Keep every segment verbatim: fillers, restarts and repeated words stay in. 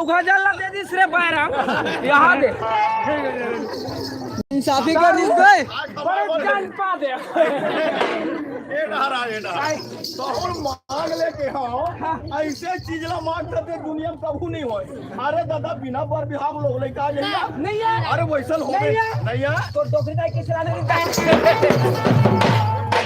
घोजल ला दे दिस रे बैराम। यहाँ दे। इंसाफी कर दिस बे। बड़े जान पा दे। ए डहरा, ए डहरा। तोहर मांग लेके हो, ऐसे चीज ला मांग करते दुनिया में कभू नहीं होय। अरे दादा, बिना बर बिहाव लोग लइका आ जाइए। नहीं है। अरे वैसन हो नहीं गए। है। नहीं है। तो डोकरी दाई के चलाने की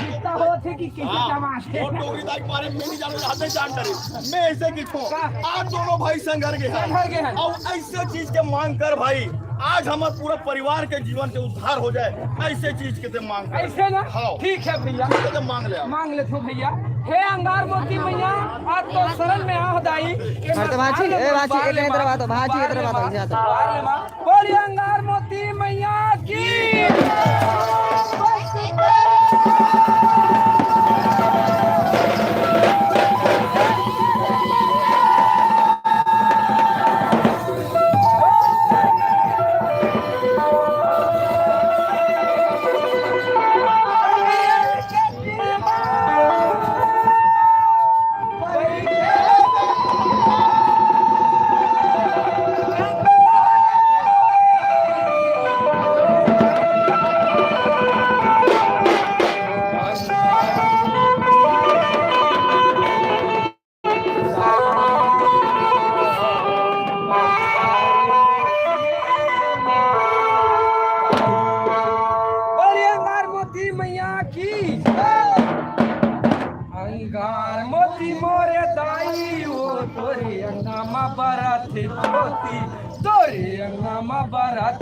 जितना हो थे कि किसी हाँ, तमाशे। वो डोकरी दाई के बारे में नहीं जानू, हमें जान डरे। मैं ऐसे की खो। का? आज दोनों भाई संघर गए हैं। संघर गए हैं। और ऐसे चीज के मांग कर भाई, आज हमारे पूरा परिवार के जीवन के उद्धार हो जाए, ऐसे चीज के ते मांग कर। ऐसे ना? हाँ। ठीक है भैया। ठीक है, ते मांग ले आप। मांग ले तो भैया। हे अंगार मोती मैया, आज तो शरण में आह दाई। अरे तो भाजी, ए भाजी, इतने इधर बात, भाजी, इधर बात, इधर बात। बोलिए अंगार मोती मैया की। बोलिए अंगार मोती मैया की। अंगार मोती मोरे दाई, वो तोरे अंगना मा बरत ज्योति, तोरे अंगना मा बरत।